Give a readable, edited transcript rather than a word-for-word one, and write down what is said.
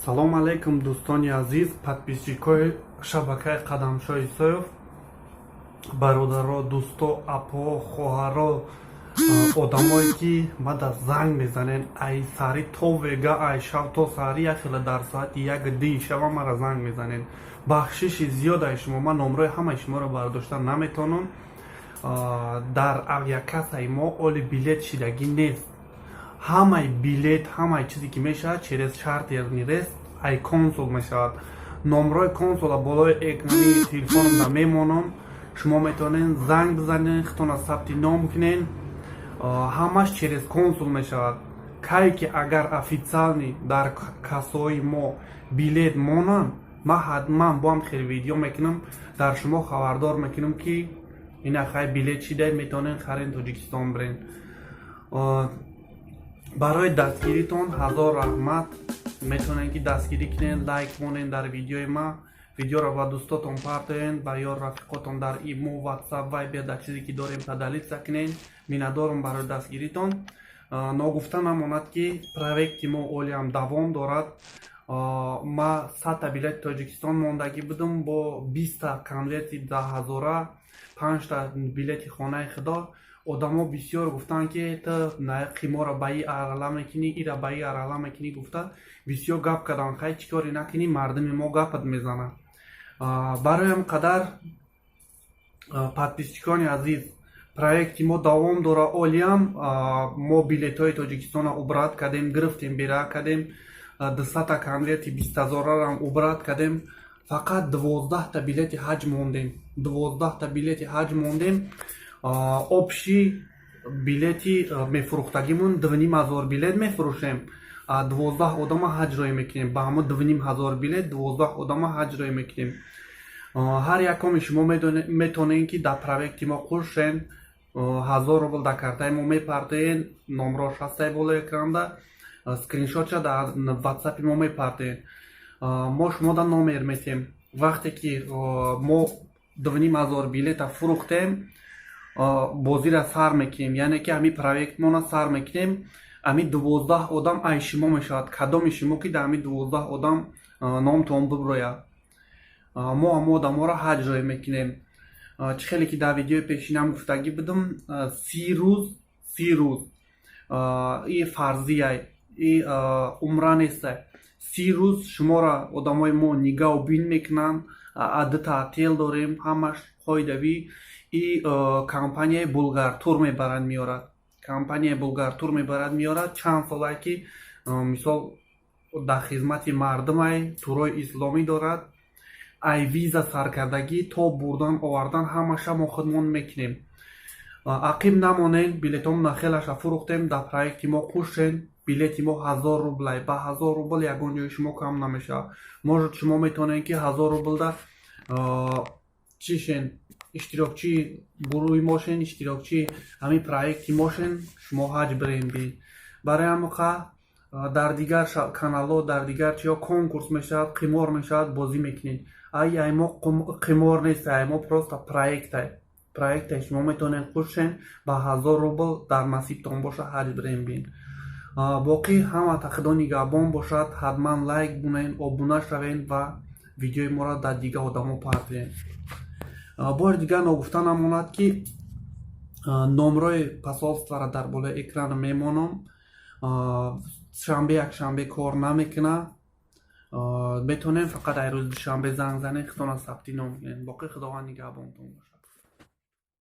Салом алейкум, дӯстони азиз, подписчикои шабакаи Қадамшоҳ Исоев, бародаро, дӯсто, апо, хоҳаро, одамое ки мада занг мезанен ай саҳри то вега, ай шав то саҳри, яхела дар соати як ди шава мара занг мезанен. Бахшиши зиёд ай шумо, ман номрои ҳамаи шуморо бардошта наметавонам. Дар авиакассаи мо оли билет шидагӣ нест. Ҳамаи билет, ҳамаи чизе ки мешавад, через чартерный рейс ай консул мешавад. Номрои консула болои экрани телефонам мемонам, шумо метавонед занг бизанед, худтона сабти ном кунед. Ҳамаш через консул мешавад. Кай ки агар официально дар кассаҳои мо билет монанд, ман ҳатман бо ҳам хел видео мекунам, дар шумо хабардор мекунам, ки ина хай билет шида, метавонед харен, Тоҷикистон бирен. Барои дастгиритон ҳазор раҳмат. Метавонед ки дастгирӣ кунед, лайк монед дар видеои ма, видеоро ба дӯстотон партоед, ба ёр рафиқотон дар имо, Ватсап, Вайбер, дар чизе ки дорем, поделиться кунед. Миннатдорам барои дастгиритон. Ногуфта намонад, ки проекти мо олиам давом дорад. Ма 100-та билети Тоҷикистон мондагӣ будам, бо 20-та конверти 10 ҳазора, панҷта билети Хонаи Худо. Одамо бисёр гуфтанд, ки ту қимора ба и арала мекунӣ, ира ба и арала мекунӣ, гуфта бисёр гап карданд. Хай, чӣ коре накунӣ, мардуми мо гапат мезанад. Барои ҳам қадар, подписчикони азиз, проекти мо давом дора. Олиам мо билетҳои Тоҷикистонро убрать кардем, гирифтем, бера кардем, 200-та конверти 20 ҳазорарам убрать кардем, фақат 12-та билети ҳаҷ мондем, 12-та билети ҳаҷ мондем. Общий билети мефурӯхтагимон 2500 билет мефурӯшем. 12 одама ҳаҷ роӣ мекунем. Ба ҳамон 2500 билет 12 одама ҳаҷ роӣ мекунем. Ҳар якоми шумо метавонед, ки дар проекти мо қуршен, 1000 рубл дар картаи мо мепартоен, номрош ҳастаи болои экранда, скриншотша дар Ватсапи мо мепартоен, мо шумода номер метем. Вақте ки мо 2500 билета фурӯхтем, бозира сар мекунем, яъне ки ҳамин проектмона сар мекунем. Ҳамин 12 одам ай шумо мешавад. Кадоми шумо ки дар ҳамин 12 одам номтон биброяд, мо ҳамон одамҳоро ҳаҷ роӣ мекунем. Чӣ хеле ки дар видеои пешинам гуфтагӣ будам, 30 рӯз, 30 рӯз и фарзияй, и умра нестай. 30 рӯз шуморо одамои мо нигаҳбин мекунанд. Дута отел дорем, ҳамаш қоидавӣ. И компанияи Булгартур мебарад, меорад, компанияи Булгартур мебарад, меорад. Чанд солае ки мисол дар хизмати мардумай, турҳои исломӣ дорад. Ай виза саркардагӣ то бурдан овардан ҳамаша мо худмон мекунем. Ақиб намонед, билетҳомона хелаша фурӯхтем. Дар проекти мо қуршен. Билети мо 1000 рублай. Ба 1000 рубл ягон ҷои шумо кам намешавад. Может, шумо метавонед, ки 1000 рублда чӣ шен, иштирокчии гурӯҳи мошен, иштирокчии ҳамин проекти мошен, шумо ҳаҷ бирем би. Барои ҳамоқа дар дигар каналҳо, дар дигар чиҳо конкурс мешавад, қимор мешавад, бозӣ мекунед. Ай мо қимор нест, ай мо просто проектай, проектай. Шумо метавонед қуршен, ба 1000 рубл дар насибтон боша, ҳаҷ бирем бин. Боқӣ ҳама Худо нигаҳбон бошад. Ҳатман лайк бунед, обуна шавед ва видеои моро дар дигар одамо партоед. Бори дигар ногуфта намонад, ки номрои посольствора дар болои экран мемонам. Шанбе, якшанбе кор намекунад, метавонем фақат ай рӯзи душанбе занг занед, худтона сабти ном кунед. Боқӣ Худованд нигаҳбонтон бошад.